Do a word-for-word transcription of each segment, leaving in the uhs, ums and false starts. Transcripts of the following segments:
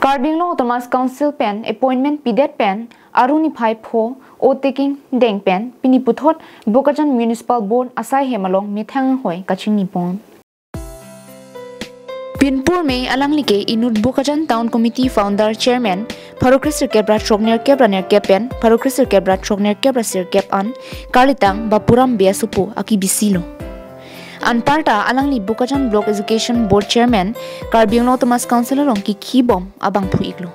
Karbi Anglong Autonomous Council pen appointment pidet pen Arni phai pho oteking deng pen pini puthot Bokajan Municipal Board asai hem along methang anghoi kachingni pon. Pinpur me alangli ke inut Bokajan Town Committee Founder Chairman pharo kre sirkep ra throknerkep ra nerkep pen pharo kre sirkep ra throknerkep ra sirkep an karlitang Bapuram Bey asopo akibisi lo. Anparta alangli Bokajan Block Education Board Chairman Karbi Anglong Autonomous Council along kikhi bom abangphu iklo.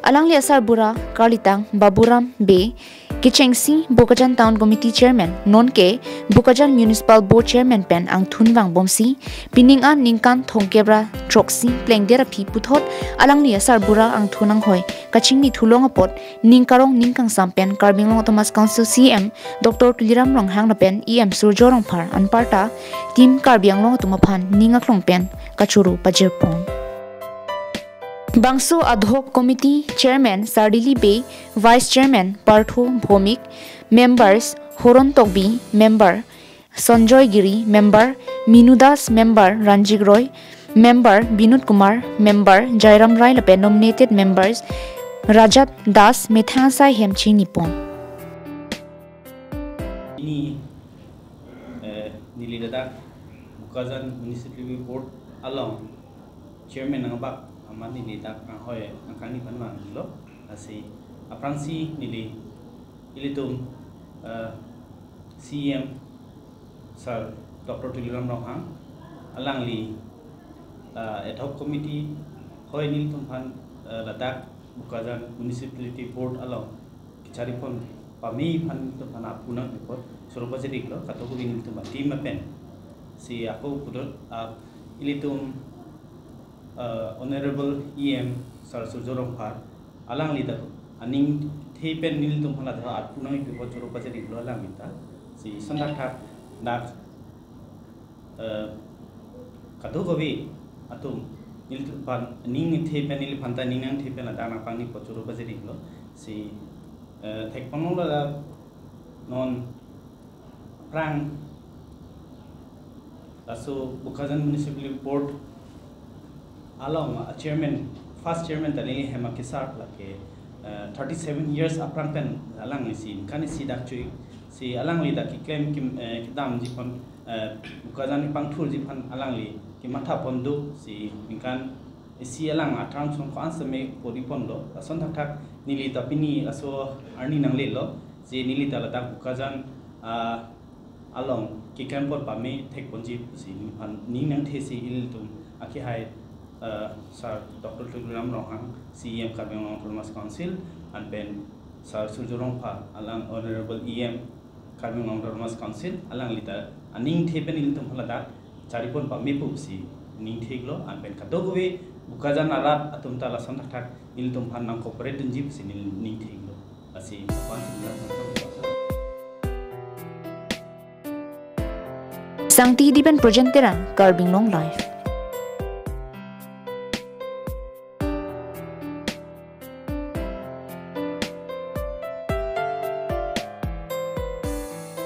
Alangli asarbura karlitang Baburam Bey kechengsi Bokajan Town Committee Chairman nonke Bokajan Municipal Board Chairman pen angthun vangbomsi pining an ningkan thomkep ra throksi plengdet aphi puthot alangli asarbura angthun anghoi kachingni thulong apot ning karong ning kangsam pen Karbi Anglong Autonomous Council C E M Doctor Tuliram Ronghang lapen E M Surjya Rongphar anparta Team Karbi Anglong atum aphan ning aklong pen kachoro pajirpon. Bangso Ad Hoc Committee Chairman Sardili Bey, Vice Chairman Partho Bhowmik, Members Horon Tokbi, Member Sanjoy Giri, Member Minu Das, Member Ranjit Roy, Member Binod Kumar, Member Jairam Rai lapen nominated members Rajat Das methang asai hem chingni pon. Pini, eh, neli ladak Bokajan Municipality Board along Chairman nangbak amat neli dak anghoi nangkangni aphan vanglo. Lasi aphrangsi neli ilitum, eh, C E M Sir Doctor Tuliram Ronghang alangli, eh, Ad Hoc Committee hoi nelitum aphan, eh, ladak Bokajan Municipality Board along kacharipon pame aphan nelitum aphan aphu nangpi apot choro pajir iklo, kadokave nelitum a-team pen. Si ako pudot, ah, ilitum, ah, Honorable E M Sir Surjya Rongphar alangli ta aningthe pen nelitum aphan ladak aphu nangpi apot choro pajir iklo alangli ta. Si lason thakthak dak eh, kadokave atum nelitum aphan ningthe pen, neliphan ta ning nangthe pen ladak nangpangni apot choro pajir iklo. Si, eh, thekponlo ladak non aphrang laso Bokajan Municipal Board along, ah, chairman, first chairman ta neli hem akesar lake, eh, thirty seven years aphrang pen alangli si ningkan isi dak cho-ik, si alangli dak keklem kim, eh, kedamji aphan, eh, Bokajan pangthurji aphan alangli kematha pon do, si ningkan isi alang a-term song ko-an seme pori ponlo. Lason thakthak neli ta pini laso arni nanglelo, si neli ta ladak Bokajan, ah, along keklem apot pame thekponji pusi neliphan ning nangthe si ilitum akehai, eh, Sir Doctor Tuliram Ronghang, C E M Karbi Anglong Autonomous Council, anpen Sir Surjya Rongphar alang Honorable E M Karbi Anglong Autonomous Council, alangli ta aningthe pen ilitum aphan ladak charipon pame pusi ningthe iklo, anpen kadokave Bokajan arat atum ta lason thakthak nelitum aphan nang-cooperate dunji pusi neli ningthe iklo. Lasi aphan si nang Sangti Dipin Projen Terang, Karbi Anglong Live.